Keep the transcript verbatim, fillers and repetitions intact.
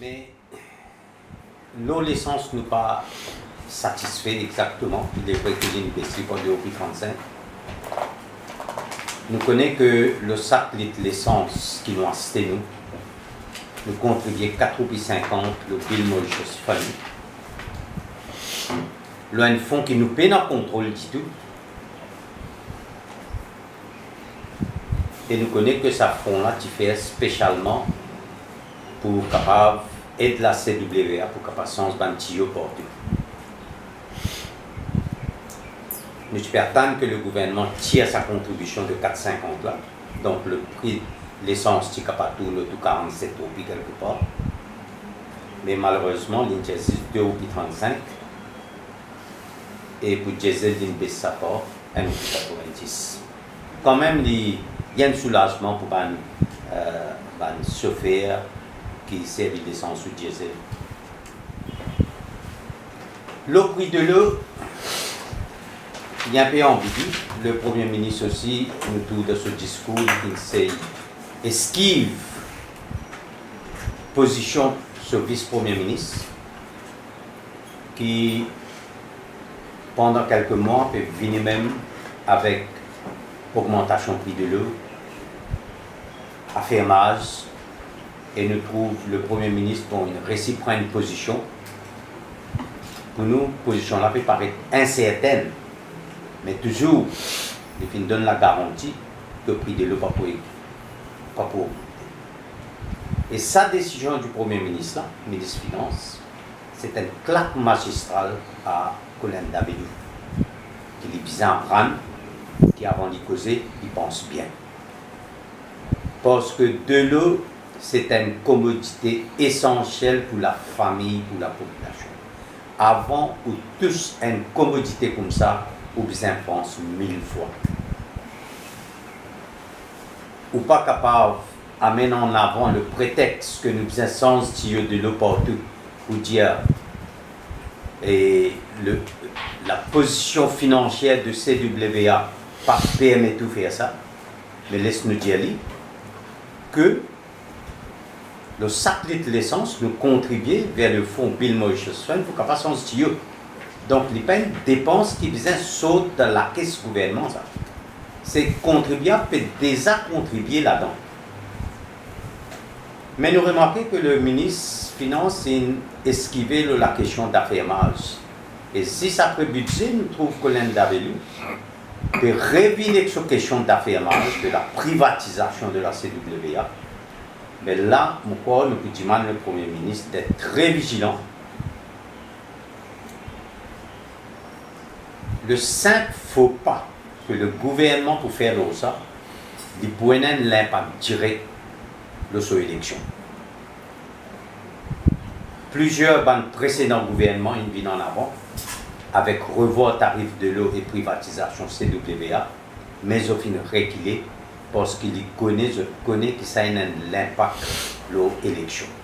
Me lor lesans nou pa satisfe exakteman, il est vrai ki linn bese par de roupi trannsink. Nou kone ke lor sak lit lesans ki nou aste nou, nou kontribie kat roupi sinkant lor Bill Mauritius Fund, lor enn fon ki nou pena kontrol ditou. E nou kone ke sa fon la ti fer spesialman pou kapav ed la C W A pou kapav sanz bann tiyo partou. Nou ti pe atann ke le gouvernman tir sa kontribision de kat sinkant la, donk le pri lesans ti kapav tourn otour karannset roupi kelkepar. Me malerezman, linn ti zis de roupi trannsink, e pou diesel, linn bes sa par enn roupi katrevin-dis. Kanmem, li, li enn soulazman pou bann, eh, bann sofer ki servi lesans ou diesel. Lor pri delo, li enpe anbigi. Le Premie Minis osi, nou trouv dan so diskour, li finn sey eskiv pozision so Vis Premie Minis, ki pandan kelke mwa pe vini mem avek ogmantasion pri delo, afermaz, e nou trouv le Premie Minis, bon, inn resi pran enn pozision. Pou nou, pozision la pe paret insertenn, me touzour, li finn donn lagaranti ke pri delo pa pou, pa pou ogmante. E sa desizion di Premie Minis la, Minis Finans, se enn klak mazistral a Colin Davidou, ki li bizin aprann, ki avan li koze, li pans bien. Parski delo, se enn komodite esansiel pou lafami, pou lapopilasion. Avan ou tous enn komodite koumsa, ou bizin pans mil fwa. Ou pa kapav amenn an avan le pretex ke nou bizin sanz tiyo delo partou pou dir, e le, lapozision finansier de C W A pa permet ou fer sa. Me les nou dir li ke lor sak lit lesans, nou kontribie ver le fon Bill Mauritius Fund pou kapav sanz tiyo. Donk, li pa enn depans ki bizin sort dan lakes gouvernman, sa. Se kontribiab pe deza kontribie ladan. Me nou remarke ke le Minis Finans inn eskive lor lakestion dafermaz. E zis apre bidze, nou trouv Colin Davidou pe revinn ek so kestion dafermaz de la privatizasion de la C W A. Me la, mo krwar nou pou dimann le Premie Minis d'être très vigilant. Le sinp fo pa ke le gouvernman pou fer lor sa, li pou ena enn linpak direk lor so eleksion. Plizier bann presedan gouvernman inn vinn an avan avek revwar tarif delo e privatizasion C W A, me zot finn rekile parski li kone, zot kone ki sa ena enn linpak lor eleksion.